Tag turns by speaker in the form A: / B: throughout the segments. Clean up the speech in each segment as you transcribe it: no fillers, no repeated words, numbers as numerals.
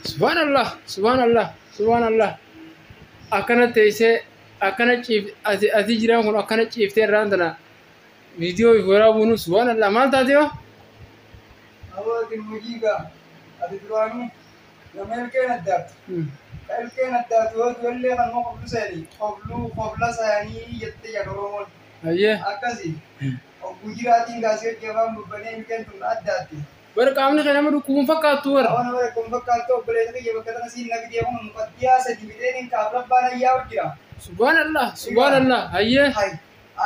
A: Subhaanallah, subhaanallah, subhaanallah. Akkana teessee akkana ciif ati ati jiraan kun akkana ciiftee irraan tana viidiyoo if waraabuun subhaanallah maal taate yoo?
B: Aboo ati hojii gaa. Ati duraanuu nama ilkeen addaatu. Ka ilkeen addaatu yoo du'ellee kanuma qoblu seeni. Qobluu qobla saanii jettee jedha Oromoon.
A: Hayyee.
B: Akkasi. Ogguu jiraatiin gaasii hojii afaan bubbanee ilkeen tun addaatti.
A: Bar qaamni kee nama dhukkubuun fakkaattu bar.
B: Qaama nama rakkoon fakkaattu obboleessa kiyya bakka tana siin na fidee kun muqaddiyaa sadi fideen hin kaaf rabbaan ayyaa'u jira.
A: Subhaanallah, subhaanallah. Hayyee.
B: Hay.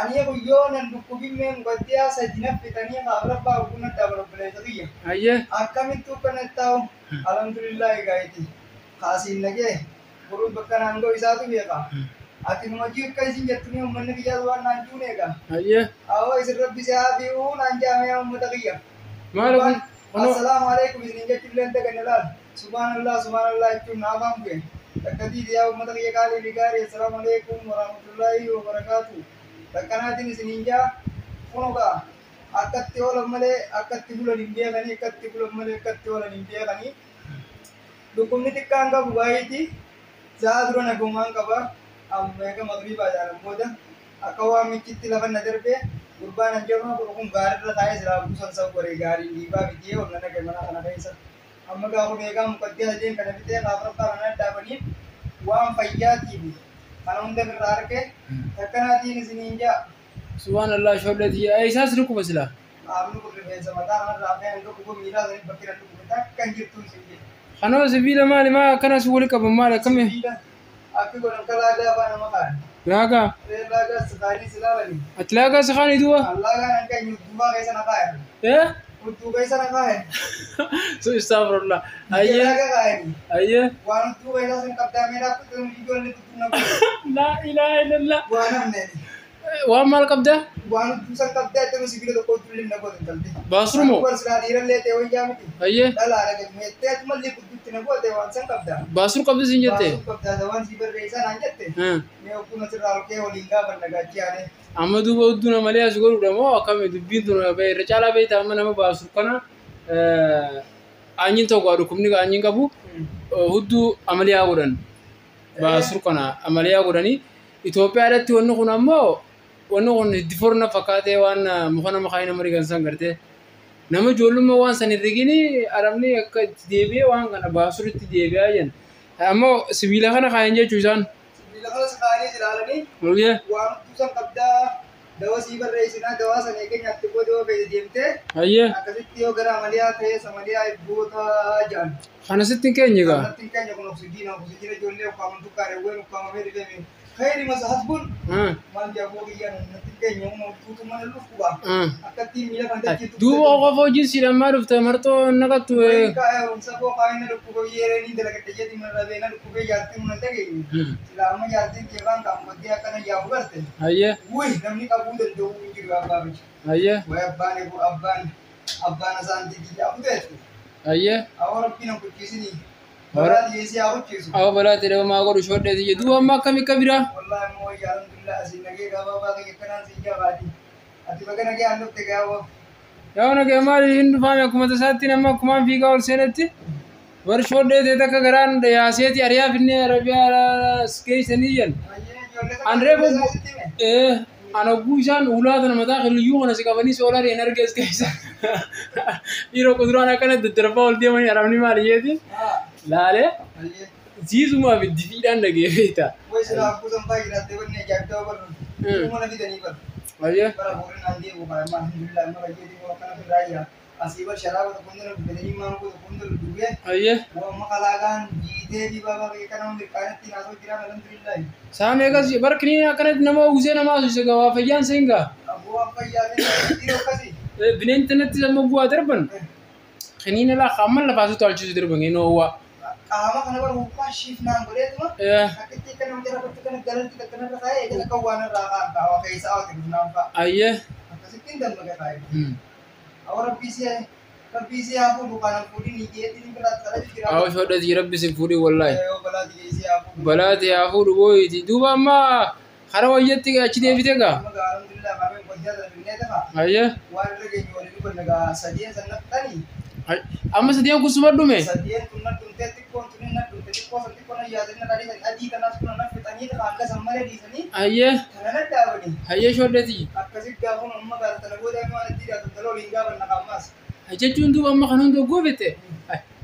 B: Ani kun yoo nan dhukkubin mee muqaddiyaa sadi na fixanii kaaf rabbaa ogguun addaa obboleessa kiyya.
A: Hayyee.
B: Akkamittuu kana taa'u alhamdulillah gaa'iti. Kaasiin nagee boruu bakka naangoo isaatu beeka. Ati numa jiru akka isin jettu ni uummanni kiyyaas waan naan jiru eega.
A: Hayyee.
B: Awoo isin rabbi si haa fi'uu naan jaamee uummata kiyya.
A: Maal kun? Kunoo.
B: Assalaamu alaikum isin jechuun daganne laal. Subhaanallah subhaanallah jechuun na afaan bu'e. Takka tiiti yaa uummata kiyya qaalii fi gaarii assalaamu alaikum warahmatullahi wabarakaatu. Takkanaatiin isiniin jaa kunoo gaa akkatti oolan malee akkatti bulan hin beekanii akkatti bulan malee akkatti oolan hin beekanii. Dhukkubni xiqqaan qabu baay'eeti. Sa'a dura nagumaan qaba. Amma eega magriibaa jaalan booda akka waan michitti lafa na darbee gurbaan hanjama godhu kun gaarirra taa'ee silaa buusan sawwaree gaariin dhiibaa fidee ol na naqe mana kana keessa. Amma gaafa meeqaa muqaddee sadeen kana fixee kaafraffaa kana dhaabaniif waan fayyaatiif kana hunda irraa arge takkanaatiin isiniin jaa.
A: Subhaanallah shoollee tiyya. Isaas dhukkuba silaa.
B: Qaamni kun rifeensa mataa kanarraa hafee hanga dhukkuba miilaa saniif bakki na dhukkube takka hin jirtu isin jedhe.
A: Kanoo sibiila maali maa akkanas wali qaban maali akkami?
B: Sibiila akki godhan kalaa gaafaa nama kaan.
A: Laagaa.
B: Laagaa sikaanii silaalanii.
A: Ati laagaa sikaanii duuba?
B: Laagaan hanga hin duubaa keessa na kaayan.
A: Eh?
B: Hudduu keessa na kaayan.
A: So astaghfirullah. Hayyee.
B: Laagaa kaayanii.
A: Hayyee.
B: Waan hudduu keessa sun qabdaa mee dhaabbatu ijoollee tuttuu na godhe.
A: Laa ilaaha illallah.
B: Waan hafne.
A: Waan maal qabdaa?
B: Waan hudduu san qabdaa itti sibiila tokko hudduu na godhe intalti.
A: Baasrumoo?
B: Bar silaa dhiirallee ta'e wayyaa miti.
A: Hayyee.
B: Dhalaa dhaqe meettee atumallee gudduutti na goote waan san qabdaa.
A: Baasruu qabdi siin jette?
B: Baasuu qabdaa waan si barreessaa naan jette. Mee ogguma sirraa olkee waliin gaafa nagaachii aanee.
A: Amma duuba hudduu na malee as godhuudha moo akkami dubbiin tun irra caalaa beektaa amma nama baasu kana aanyiin tokko dhukkubni aanyiin qabu hudduu amaliyaa godhan. Baasuu kana amaliyaa godhanii Itoophiyaadhaatti wanni kun ammoo wanni kun hiddi forna fakkaatee waan muka nama kaayee nama rigan san gartee nama ijoollummaa waan san hin rigini arabni akka itti deebi'ee waan kana baasuu itti deebi'aa jiran. Ammoo sibiila kana kaayan jechuu isaan.
B: Sibiila kana kaayanii ilaalanii
A: Hayyee.
B: waan hudduu san qabdaa dawaa sii barreessinaa dawaa sana eega nyaatte booda yoo feete deemtee
A: Hayyee.
B: akkasitti yoo gara amaliyaa ta'e samaliyaa goota jedhan.
A: Kana sitti hin keenye gaa.
B: Kanatti hin keenye kun oksijiina oksijiina ijoollee ukkaaman tukkaarewwan ukkaamamee dhufeeme. Khayri masa hasbun maal jaaboo kiyyaan natti hin keenye humna huccuutu mana lufkuba. Akkatti miila kan dachiitu.
A: Duuba qofa hojiin siidhammaa dhufte marxoo naqattu.
B: Saboo kaayina dhukkube yeree ni dalagadhe jedhi mana dhabee na dhukkubee jaartiin mana dhageenye. Silaa amma jaartiin jeebaan qaambaddee akkana yaafu garte.
A: Hayyee.
B: Wuy namni qabuu danda'u hin jiru abbaa bicha.
A: Hayyee.
B: Way abbaan eegu abbaan abbaan asaan didi yaafu teessu.
A: Hayyee.
B: Awwa rabbiin hin kuchiisinii. Balaa dhiyeessii haa kuchiisu.
A: Awa balaa ta'e maa godhu shodhee tiyya. Duuba amma akkami akka biraa?
B: Wallahi immoo wayya alhamdulillah asiin nagee gaafaa baaqee akkanaan siin jaabaati. Ati baga nagee aan dhufte gaafa.
A: Yaa nagee maali hin dhufaame akkuma tasaatti nama akkumaan fiigaa ol seenetti. Bar shodhee ta'e takka garaan yaaseeti ariyaa finnee arabiyaa geessanii jedhan. Andree
B: Bobo.
A: Ana hogguu isaan ulaa tana mataa kiliyyuu kana si qabanii soolaa hin argees keessa. Dhiiroo kuduraan akkana daddarbaa ol deemanii arabni maali jeetiin laalee ziisumaa fi difiidhaan dhagee beekta.
B: Way silaa kuusan baay'ee jiraattee wanni ajaa'ibdaa barru. Mana fidanii barru.
A: Hayyee.
B: Bara booriin aan deemu kana amma alhamdulillah amma baay'ee deemu akkana birraa jira. Asii bar sharaaba tokko hunda dubbatanii maangoo tokko hunda dubbee.
A: Hayyee.
B: Waan kalaagaan jiitee fi baabaa kee kana hundi qaanatti naasoo jira alhamdulillah.
A: Saamee akkas bar kiniin akkanatti nama uwwisee nama asuuse gabaa fayyaan seengaa.
B: Aboo waan fayyaa ta'e dhiiroo akkasii.
A: Bineensi natti amma bu'aa darban. Kiniin laa hamma lafaasutu alchiisu darban inni ho'aa.
B: Qaama kana bara hubbaa shiif naan godheetuma. Akkitti akka nama jara bakka kana galalti takka narra kaa'ee eegala akka waan irraa kaan kaa'aa keessa hawaati naan fa'a.
A: Ayyee.
B: Akkasitti hin dammaqa kaa'ee. Awwa rabbii si haa fuudhu kana fuudhin hiikeetti ni biraatti kadhatu jira.
A: Awwa shodhati rabbi si fuudhi wallaahi.
B: Balaa dhiyeessii haa fuudhu.
A: Balaa ta'e haa fuudhu booyiti. Duuba amma hara wayyatti achi deebite gaa.
B: Amma gaa alhamdulillah maameen qojjaa sana finnee tafa.
A: Ayyee.
B: Waan irra geenyu waliin dubbannaa gaa sadeen san naqxanii.
A: Amma sadeen kun suma dhume.
B: Sadeen tun na dhumtee xiqqoon tun na dhumte xiqqoo san xiqqoo na yaadanii na dhiisanii adii tanaas kun na fixanii hanga san malee dhiisanii
A: Hayyee
B: kana na dhaabanii.
A: Hayyee shooddeeti.
B: Akkasi gaafa amma gaara tana booda amma waan itti dhiyaatu daloo waliin gaafanna qaammaas.
A: Jechuun duuba amma kana hunda goofete.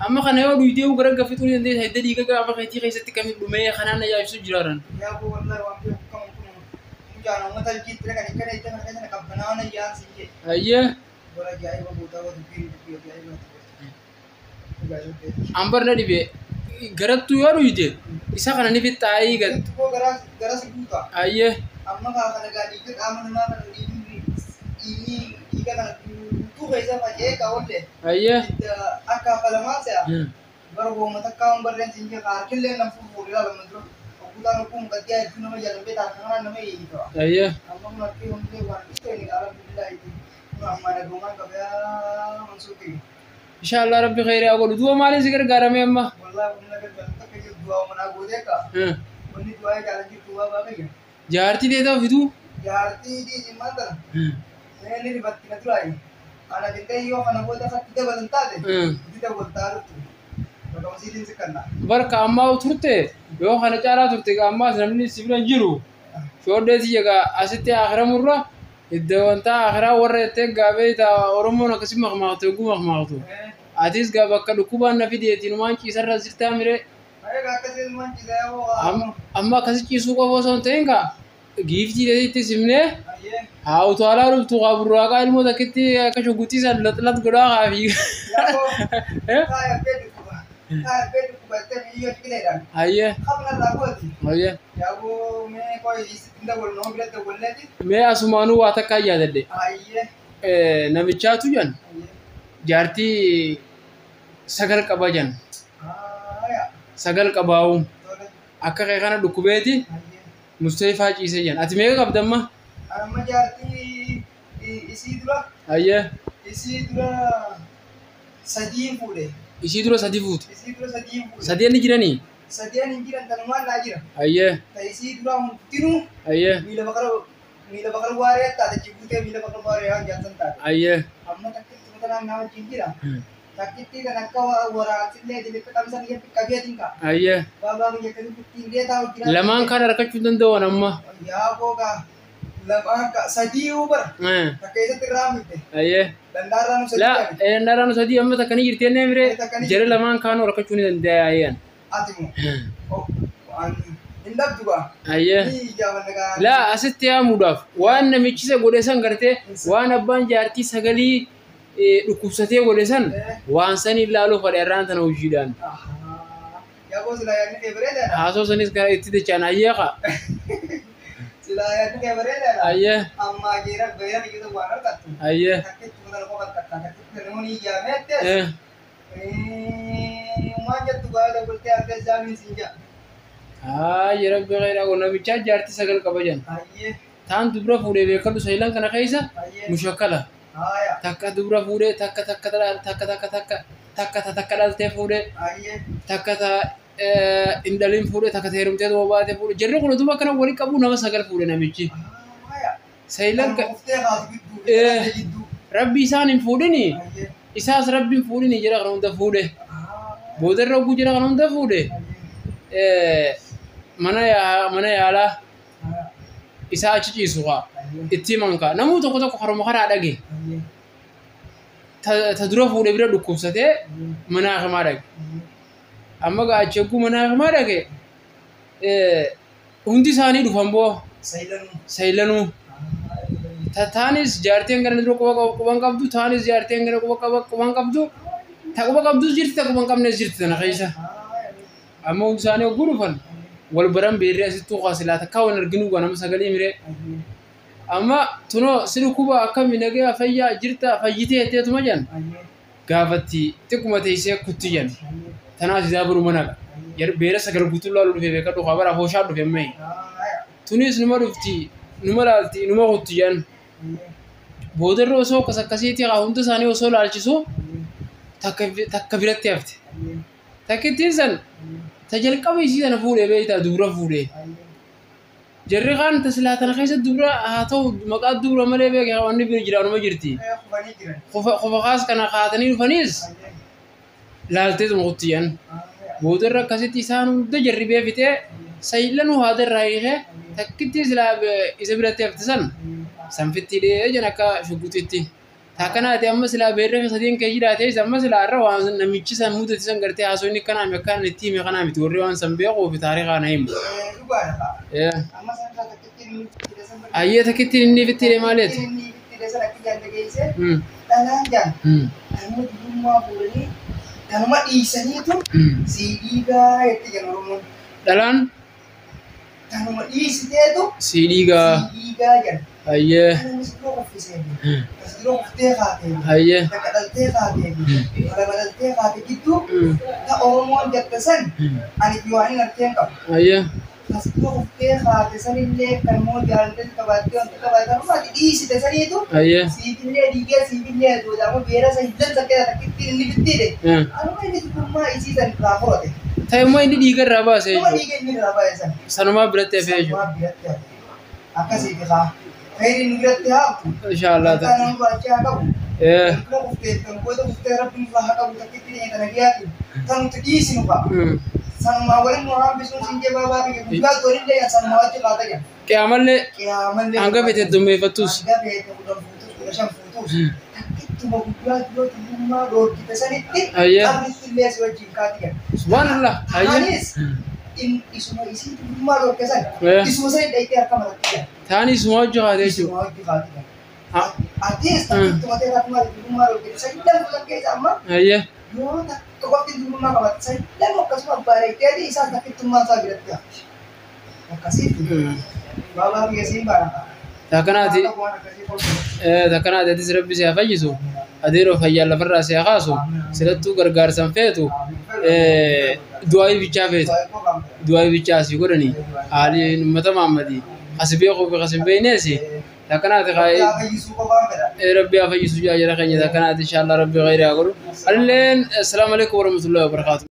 A: Amma kana yoo dhuydee gara gaffisuu ni dandeessa hidda dhiiga gaafa keetii keessatti kamiin dhumee kanaan ajaa'ibsu jiraaran.
B: Yaa boo wallahi waan beeku kam kun mucaan uummata aljiitti kan ikkana itti kana keessa qabbanaa waan ayyaan siin jedhe.
A: Hayyee
B: Bara ajaa'iba gootaa waa dubbiin dubbii ajaa'iba. Dhugaa shooddeeti.
A: Ambar na dhibe garattuu yoo dhuyde isa kana ni fixxaayii gad.
B: Xiqqoo garas guutaa.
A: Hayyee
B: Amma kaa kana gaa dhiiga qaama namaa kana dhiigni dhiiga kana guutuu keessa faca'ee kaawwatte
A: hayyee.
B: Akka afalamaa se'a. Bara gooma takkaa waan barreen siin jedha harkillee nam fuudhee ilaalama dura. Oggutaan ogguun gaddiyaa hedduu nama jaallatee ta'a kanaan nama eeyyita.
A: Hayyee.
B: Amma kun harki hundee waan dhufee ni alhamdulillah kun amma nagoomaan qabaa mansuuti.
A: Inshaallah rabbi khayrii haa godhu. Duuba maaliin si gargaarame amma?
B: Wallahi humna gargaaru takka jiru du'aa manaa gootee kaa. Wanni du'aa jaalan jirtu waa baaqayya.
A: Jaartii ta'e ta'u fiduu?
B: Jaartii dhiisin maal tana? Inni rifatti na turaayi. Ana jettee yoo kana booda akkatti dabalan taate itti dabaltaa dhuftu. Bakka masiitiin si kanna.
A: Barka ammaa turte yoo kana caalaa turte ammaas namni si bira hin jiru. Shooddeeti egaa asitti akhiramurra idda wantaa akhiraa warra jettee gaabee taa Oromoon akkasii maqmaaqtu yogguu maqmaaqtu. Atis gaa bakka dhukkubaan na fideetiin waan ciisarra sirtaa miree.
B: Egaa akkasii waan ciisaa yoo
A: Amma akkasi ciisuu qofa osoo hin ta'in kaa giiftii ta'etti simnee haa utaalaa dhuftu haa burraaqaa ilmoo takkitti akka shugguxii san laxlat godhaa haa fiiga.
B: Kaaya abbee dhukkuba. Kaaya abbee dhukkuba jettee biyyoo dhiqileedhaan.
A: Hayyee
B: Qabna irraa gooti.
A: Hayyee.
B: Yaaboo mee qoy isitti dabalnu hoo bira daballeeti.
A: Mee asumaanuu waa takka yaadadhe.
B: Hayyee.
A: Namichaatu jan jaartii 9 qaba jan.
B: Haaya.
A: 9 qabaa'u.
B: Tole.
A: Akka kee kana dhukkubeeti
B: Hayyee.
A: Mustafaa ciisee jan. Ati meeqa qabda amma?
B: Amma jaartii isii dura
A: Hayyee.
B: isii dura sadii fuudhe.
A: Isii dura 3 fuute.
B: Isii dura 3 fuudhe.
A: Sadeen ni jiranii?
B: Sadeen hin jiran tanumaan naa jira.
A: Hayyee.
B: Ta isii dura hundinuu
A: Hayyee.
B: miila bakara waaree taate jibuutee miila bakara waaree waan jaarsan taate.
A: Hayyee.
B: Amma takkitti matanaan naa wajjin jira. Takkitti kan akka waraansillee diliqa qabisa biyya qabeetiin ka'a.
A: Hayyee.
B: Baabaa biyya akkasitti ittiin deetaa hojii.
A: Lamaan kan harkachuu danda'an amma.
B: Yaa boogaa lamaan ka sadii bara. Takka keessatti irraa mite.
A: Hayyee.
B: Dandaarraa nu sadii
A: La
B: qabe.
A: dandaarraa nu sadii amma takka ni jirti ennee miree jara lamaan kaanuu harkachuu ni danda'a hayyaan.
B: Ati moo hin dhabdu baa.
A: Hayyee.
B: Ni ijaafanna gaa.
A: La asitti yaamuudhaaf waan namichi isa godhe san gartee waan abbaan jaartii 9 dhukkubsatee godhe san waan san ilaaluu fedha irraan tana hojiidhaan.
B: Yaa boo silaa yaadni kee bareedaadha.
A: Haasoo sanis gara itti dachaan hayyee kaa.
B: Silaa yaadni kee bareedaadha.
A: Hayyee.
B: Amma geera beera biyya waan argattu.
A: Hayyee.
B: Takkitti mataa qofa argatta. Takkitti namoonni ijaameettes. Waan jettu baay'ee dabaltee argaa jaamiin siin jedha.
A: Hayyee rabbi khayraa kun namichaa jaartii 9 qaba jan.
B: Hayyee.
A: Taan dubra fuudhee beekadhu sayilan kana keessa mushakkala.
B: Haaya.
A: Takka dubra fuudhee takka takka takka takka takka takka takka dhaltee fuudhee takka ta hin dhalin fuudhee takka heerumtee tuma baatee fuudhee jarri kun utuma akkana walitti qabu nama 9 fuudhe namichi.
B: Haaya.
A: Sayilan rabbi isaan hin fuudhini isaas rabbi hin fuudhini jira kana hunda fuudhe. Boodarra oguu jira kana hunda fuudhe. Mana yaalaa isaa achi ciisu kaa itti himan kaa namuu tokko tokko haruma karaa dhage. Ta dura fuudhe bira dhukkubsatee mana hakimaa dhage. Amma gaa achi eeguu mana hakimaa dhage hundi isaanii dhufan boo sayilanuu. Taanis jaartiin gara dura quban qabdu taanis jaartiin gara quban qabdu ta quba qabdus jirti ta quban qabnes jirti tana keessa. Amma hundi isaanii eeguu dhufan wal baran beerree asittuu qaasilaa takka waan arginuu gaa nama 9 miree. Amma tunoo si dhukkuba akkami nagaya fayyaa jirta fayyitee jetteetuma jan gaafatti xiqquma teessee kutti jan tanaas isaa baruma naqa beera 9 guutuu laaluu dhufee beekadhu kaa bara fooshaa dhufe ammayi tunis numa dhufti numa laalti numa kutti jan boodarra osoo akkas akkasiitii kaa hunda isaanii osoo laalchisu takka biratti hafte takkittiin san ta jalqaba isii sana fuudhee beektaa dubra fuudhee. Jarri kaan tasilaa tana keessa dubra haa ta'u maqaa dubra malee beekee wanni bira jiraanuma jirti. Qofa kaas kana kaatanii dhufaniis Laalteetuma kuttiyyan. Boodarra akkasitti isaan hunda jarribee fixee sayillanuu haada irraa hiikee takkitti silaa isa biratti hafte san sanfittiidhee jan akka shugguxitti. Takkanaati amma silaa beerra sadiin kee jiraatee isa amma silaa irra waan namichi san mudate san gartee haasofni akkanaa mi akkaan itti hime kanaa miti warri waan san beekuu fi taarikaa na himu.
B: Dhugaadha. Amma san irraa takkitti inni fittiidhe san
A: Ayyee takkitti inni fittiidhe maaliiti?
B: Inni fittiidhe san akka jaan dhageesse dhalaan jaan tanuma dubrummaa fuudhanii tanuma dhiisaniitu sii dhiigaa jetti jan Oromoon.
A: Dhalaan
B: Tanuma dhiisiteetu
A: sii dhiigaa.
B: sii dhiigaa jan.
A: Ayyee.
B: Tanuma si dura kuffisee si dura kuftee kaatee
A: Ayyee.
B: takka dhaltee kaatee lama dhaltee kaate gidduu ta Oromoon jette san ani fi waan hin argeen qabu.
A: Ayyee.
B: As dura kuftee kaate sanillee kan immoo jaalallee qabaattee wanta qabaate kanuma ati dhiisite saniitu
A: Ayyee.
B: siifillee dhiigee siifillee duuda ammoo beera san hiddan sakkee takkittiin inni bittiidhe. Anuma inni dubrummaa isii san irraa furate.
A: Ta'immoo inni dhiiga irraa baase
B: Numa
A: jechuudha.
B: dhiiga inni irraa baase san.
A: Sanumaa biratti hafee jechuudha.
B: Sanumaa biratti hafe. Akkasiiti kaa. Khayriin nu biratti haaftu.
A: Inshaallah
B: Dantaa
A: ta'a.
B: nama baachaa haa qabu. Dura kuftee kan booda kuftee rabbiin irraa haa qabu takkittiin eegana nagiyaatiin. Kan nuti dhiisinu fa'a. Sanumaa waliin nu hambisuun siin jebaa baa biyya guyyaa goonillee sanumaa wajji kaata jedha.
A: Qiyaamallee
B: Qiyaamallee
A: hanga fete dummeeffattus.
B: Hanga feete 10 fuutus 15 fuutus takkittuma guyyaa dura dubrummaa dhoorkite sanitti
A: Ayyee.
B: qabritti illee si wajjin kaati jedha.
A: Subhaanallah. Ayyee.
B: Anis isuma isii dubrummaa dhoorke san isuma sani dhayitee harka maratti jedha.
A: Taani isuma wajji kaate jechuudha.
B: Isuma wajji kaati jedha. Atis takkittuma ta'e akkuma dubrummaa dhoorkite san lama keessa amma
A: Ayyee.
B: yoo takka qofti dubrummaa qabatte san lama akkasuma bareeddee isaan takkittummaa isaa biratti hafti. Akkasitti baabaa biyya siin baana.
A: Takkanaati.
B: Waan akkasii qoltu.
A: Takkanaati atis rabbi si haa fayyisu. Adeeroo fayyaan lafarraa si haa kaasu. Silattuu gargaarsan feetu. Du'aa bichaa feetu. Du'aa bichaa asii godhani. Haali uummata Mahammadii. Asi beekuu fi asi hin beekneesi. Takkanaati kaa'ee.
B: Fayyisuu qofaan fedha.
A: Rabbi haa fayyisu jaa jara keenya takkanaati inshaallah rabbi khayrii haa godhu. Alilleen assalaamu alaikum warahmatullahi wabarakatuh.